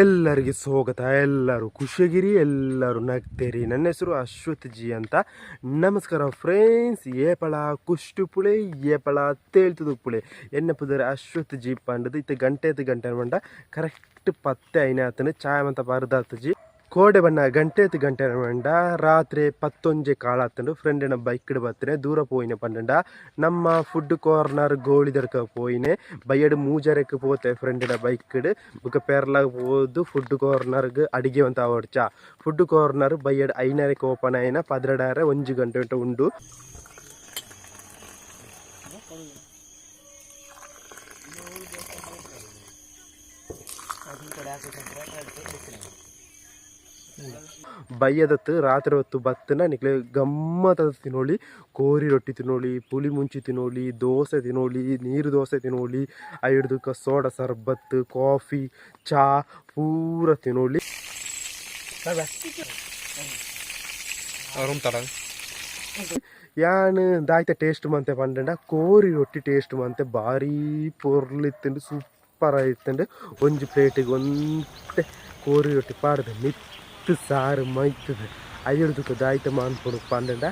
ಎಲ್ಲರಿಗೆ ಸ್ವಾಗತ. ಎಲ್ಲರೂ ಖುಷಿಗಿರಿ, ಎಲ್ಲರೂ ನಗ್ತೀರಿ. ನನ್ನ ಹೆಸರು ಅಶ್ವಥ್ ಜಿ ಅಂತ. ನಮಸ್ಕಾರ ಫ್ರೆಂಡ್ಸ್. ಏಪಳ ಕುಷ್ಟುಪುಳೆ ಏಪಳ ತೇಳ್ತುದುಪ್ಪುಳೆ ಎನ್ನ ಪುದರ್ ಅಶ್ವಥ್ ಜಿ ಪಂಡದು. ಇತ್ತ ಗಂಟೆ ಗಂಟೆ ಮಂಡ ಕರೆಕ್ಟ್ ಪತ್ತೆ ಐನಾತನು ಚಾಯ್ ಮಂತ ಪರ್ದಾತಜಿ. ಕೋಡೆ ಬಣ್ಣ ಗಂಟೆ ಗಂಟೆ ಮಂಡ ರಾತ್ರಿ ಪತ್ತೊಂಜೆ ಕಾಳಾತಂಡು ಫ್ರೆಂಡಿನ ಬೈಕ್ ಬತ್ತನೆ ದೂರ ಪೋಯಿನ ಪಂಡಂಡ ನಮ್ಮ ಫುಡ್ ಕಾರ್ನರ್ ಗೋಳಿದರ್ಕ ಪೋಯಿನೆ. ಬಯ್ಯಡು ಮೂಜರೆಕ್ ಪೋತೆ ಫ್ರೆಂಡಿನ ಬೈಕ್ ಬುಕ್ಕ ಪೇರ್ಲಾಗ ಪೋದು ಫುಡ್ ಕಾರ್ನರ್ಗ್ ಅಡಿಗೆ ಅಂತ ಅವಡ್ಚ. ಫುಡ್ ಕಾರ್ನರ್ ಬಯ್ಯಡು ಐನರಕ್ಕೆ ಓಪನ್ ಆಯಿನ ಪದ್ರಡಾರೆ ಒಂಜಿ ಗಂಟೆ ಉಂಡು. ಬಯ್ಯದತ್ತು ರಾತ್ರಿ ಹೊತ್ತು ಬತ್ತನ ನಿಕ್ಲೆ ಗಮ್ಮತ್ತದ ತಿನ್ನೋಳಿ. ಕೋರಿ ರೊಟ್ಟಿ ತಿನ್ನೋಳಿ, ಪುಳಿ ಮುಂಚಿ ತಿನ್ನೋಳಿ, ದೋಸೆ ತಿನ್ನೋಳಿ, ನೀರು ದೋಸೆ ತಿನ್ನೋಳಿ, ಐಡ್ದುಕ ಸೋಡಾ ಸರ್ಬತ್ತು, ಕಾಫಿ, ಚಾ ಪೂರ ತಿನ್ನೋಳಿ. ಯಾನ್ ದಾಯ್ತ ಟೇಸ್ಟ್ ಮಂತೆ ಪಂಡಂಡ ಕೋರಿ ರೊಟ್ಟಿ ಟೇಸ್ಟ್ ಮಂತೆ ಭಾರೀ ಪೊರ್ಲಿತ್ತುಂಡು, ಸೂಪರ್ ಆಯಿತ್ತುಂಡು. ಒಂಜಿ ಪ್ಲೇಟಿಗೆ ಒಂತೆ ಕೋರಿ ರೊಟ್ಟಿ ಪಾಡ್ದು ಮಿತ್ತು ಸಾರು ಮೈತದು ಐಡ್ದುಕ ದಾಯ್ತ ಮಾನ್ಪೊಡು ಪಂಡಂಡ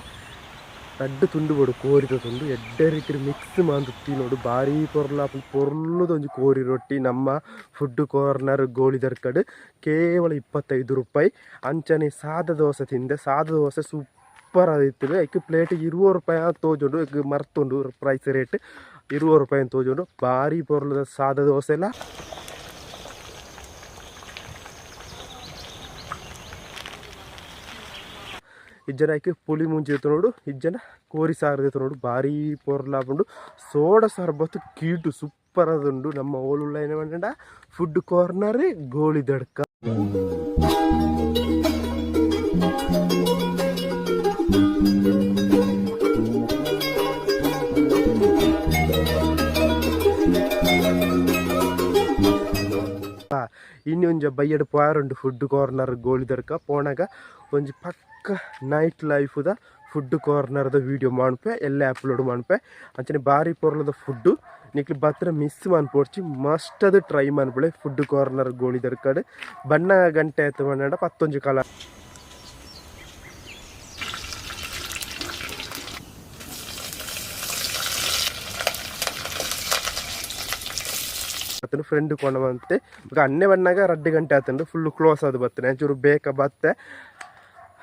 ರಡ್ಡ್ ತುಂಡು ಬೋಡು ಕೋರಿದ ತುಂಡು ಎಡ್ಡೆ ರೀತಿ ಮಿಕ್ಸ್ ಮಾಂತು ತಿನ್ನೋಡು. ಭಾರೀ ಪೊರ್ಲಾಪುಂಡು, ಪೊರ್ಲುದ ಒಂಜಿ ಕೋರಿ ರೊಟ್ಟಿ. ನಮ್ಮ ಫುಡ್ ಕಾರ್ನರ್ ಗೋಳಿದರ್ಕಡ್ ಕೇವಲ 25 ರೂಪಾಯಿ. ಅಂಚನೆ ಸಾದ ದೋಸೆ ತಿಂದೆ. ಸಾದ ದೋಸೆ ಸೂಪರ್ ಆದಿತ್ತುಂಡು. ಐಕ್ ಪ್ಲೇಟ್ 20 ರೂಪಾಯಿ ತೋಜುಂಡು, ಐಕ್ ಮರ್ತುಂಡು ಪ್ರೈಸ್ ರೇಟ್. 20 ರೂಪಾಯಿ ತೋಜುಂಡು. ಭಾರಿ ಪೊರ್ಲುದ ಸಾದ ದೋಸೆ ಎಲ್ಲ. ಇಜ್ಜನ ಐಕ್ ಪುಳಿ ಮುಂಚಿ ನೋಡು, ಇಜ್ಜನ ಕೋರಿ ಸಾರು ನೋಡು, ಭಾರಿ ಪೊರ್ಲಾಪುಂಡು. Soda ಸರ್ಬತ್ತು ಕೀಟು super ಅದುಂಡು. ನಮ್ಮ ಓಲುಳ್ಳ ಏನ ಫುಡ್ ಕಾರ್ನರ್ ಗೋಳಿದಡ್ಕ. ಇನ್ನು ಒಂಜಿ ಬಯ್ಯಡ್ ಪೋಯರುಂಡು ಫುಡ್ ಕಾರ್ನರ್ ಗೋಳಿದಡ್ಕ. ಪೋನಾಗ ಒಂಜಿ ಪಕ್ಕ ನೈಟ್ ಲೈಫುದ ಫುಡ್ ಕಾರ್ನರ್ದ ವೀಡಿಯೋ ಮನ್ಪೆ, ಎಲ್ಲ ಅಪ್ಲೋಡ್ ಮನ್ಪೆ. ಅಂಚನೆ ಬಾರಿ ಪೊರ್ಲದ ಫುಡ್ಡು ನಿಕ್ಲು ಬತ್ರ ಮಿಸ್ ಮನ್ಪೊಡ್ಚಿ, ಮಸ್ಟ್ ಅದು ಟ್ರೈ ಮನ್ಪುಲೆ. ಫುಡ್ ಕಾರ್ನರ್ ಗೋಳಿದಡ್ಕಡ್ ಬಣ್ಣ ಗಂಟೆ ಆಯ್ತು ಪಂಡ ಪತ್ತೊಂಜಿ ಕಾಲ. ಆತನು ಫ್ರೆಂಡ್ ಕೊಂಡವಂತೆ ಬೊಕ ಅನ್ನೆ ಬಣ್ಣಾಗ ರಡ್ಡ್ ಗಂಟೆ ಆತುಂಡು, ಫುಲ್ ಕ್ಲೋಸ್ ಆದ್ ಬತ್ತನೆ ಅಂಚೂರು ಬೇಕ ಬತ್ತೆ.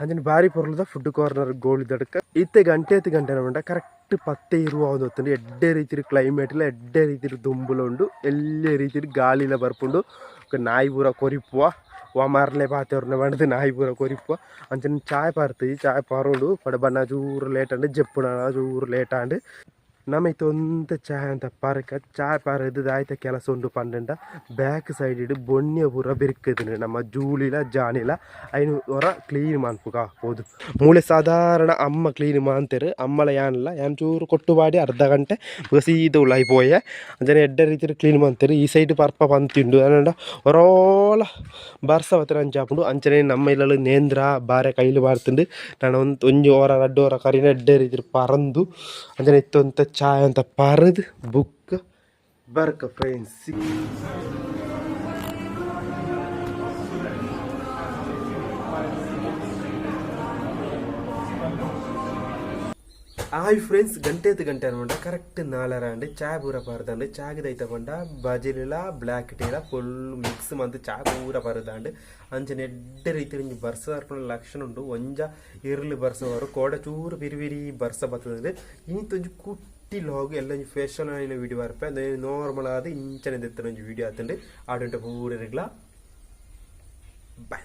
ಅಂಚನೆ ಬಾರಿ ಪೊರ್ಲುದ ಫುಡ್ ಕಾರ್ನರ್ ಗೋಳಿದಡ್ಕ. ಇತ್ತೆ ಗಂಟೆ ಐತು ಗಂಟೆ ಪಂಡ ಕರೆಕ್ಟ್ ಪತ್ತೆ ಇರುವ ಹೊತ್ತುಂಡು. ಎಡ್ಡೆ ರೀತಿಡ್ ಕ್ಲೈಮೇಟ್ ಲ ಎಡ್ಡೆ ರೀತಿಡ್ ದುಂಬುಲ ಉಂಡು, ಎಲ್ಲೆ ರೀತಿಡ್ ಗಾಳಿಲ ಬರ್ಪುಂಡು. ಬೊಕ ನಾಯಿ ಪೂರ ಕೊರಿಪುವ ವಾ ಮಾರ್ಲೆ ಪಾತೆರ್ನ ಪಂಡ್ದ್ ನಾಯಿ ಪೂರ ಕೊರಿಪುವ. ಅಂಚನೆ ಚಾಯ್ ಪರ್ತಿಜಿ, ಚಾಯ್ ಪರೋಡು ಪಡ ಬಣ್ಣ ಚೂರು ಲೇಟ್ ಆಂಡ್, ಜೆಪ್ಪುನ ಚೂರು ಲೇಟ್ ಆಂಡ್. ನಮ ಇತ್ತೆ ಒಂತೆ ಚಾಯ್ ಅಂತ ಪರ್ಕ. ಚಾಯ್ ಪರ್ದ್ ದಾಯ್ತ ಕೆಲಸ ಉಂಡು ಪಂಡಂಡ ಬ್ಯಾಕ್ ಸೈಡ್ ಬೊಣ್ಯ ಪೂರ ಬಿರ್ಕುದುಂಡು. ನಮ್ಮ ಜೂಲಿಲ ಜಾನಿಲ ಐನ್ ಒರ ಕ್ಲೀನ್ ಮನ್ಪುಗ ಪೋದು. ಮೂಲೆ ಸಾಧಾರಣ ಅಮ್ಮ ಕ್ಲೀನ್ ಮಾಂತೆರ್, ಅಮ್ಮಲ ಯಾನ್ಲ ಯಾನ್ ಚೂರು ಕೊಟ್ಟು ಪಾಡಿ ಅರ್ಧ ಗಂಟೆ ಬೊಕ ಸೀದ ಉಲಾಯಿ ಪೋಯೆ. ಅಂಚನೆ ಎಡ್ಡೆ ರೀತಿಡ್ ಕ್ಲೀನ್ ಮಂತೆರ್. ಈ ಸೈಡ್ ಪರ್ಪ ಪಂತಿ ಉಂಡು ಅನಂಡ ಒರೋಲ ಬರ್ಸ ಬತ್ತ್ಂಡ ಅಂಚ ಆಪುಂಡು. ಅಂಚನೆ ನಮ್ಮ ಇಲ್ಲಲ್ ನೇಂದ್ರ ಬಾರೆ ಕೈಲ್ ಬಾರ್ತುಂಡು. ನನ ಒಂಜಿ ಒರ ರಡ್ಡ್ ಒರ ಕರಿನ ಎಡ್ಡೆ ರೀತಿಡ್ ಪರಂದು. ಅಂಚನೆ ಇತ್ತೆ ಒಂತೆ ಚಾಯ್ ಅಂತ ಪರ್ದ್ ಬುಕ್ಕ ಬರ್ಕ ಫ್ರೆಂಡ್ಸ್. ಹಾಯ್ ಫ್ರೆಂಡ್ಸ್, ಗಂಟೆ ಗಂಟೆ ಅನ್ಕೊಂಡ ಕರೆಕ್ಟ್ ನಾಲರ ಅಂಡ್ ಚಾಯ್ ಪೂರ ಪರ್ದಂಡು. ಚಾಗ್ ದೈತ ಪಂಡ ಬಜಿಲಿಲ ಬ್ಲ್ಯಾಕ್ ಟೀಲ ಫುಲ್ ಮಿಕ್ಸ್ ಮಂತ್ ಚಾ ಪೂರ ಪರ್ದಾಂಡ್. ಅಂಚನೆ ಎಡ್ಡೆ ರೀತಿ ಒಂಜಿ ಬರ್ಸ ಬರ್ಪುನ ಲಕ್ಷಣ ಉಂಡು. ಒಂಜ ಇರ್ಲು ಬರ್ಸವರು ಕೋಡ ಚೂರು ಬಿರಿ ಬಿರಿ ಬರ್ಸ ಬತ್ತದಂಡ್. ಇನಿತ ಒಂಜಿ ಕುಟ್ಟಿ ಲಾಗ್ ಎಲ್ಲ ಒಂಜಿ ಫೇಶನ್ ಆಯಿನ ವೀಡಿಯೋ ಬರ್ಪೆ. ನಾರ್ಮಲ್ ಆದ್ ಇಂಚನೆ ದೆತ್ತನ ಒಂಜಿ ವೀಡಿಯೋ ಆತುಂಡು. ಆಡುಂಟ ಪೂರೆಗ್ಲ ಬೈ.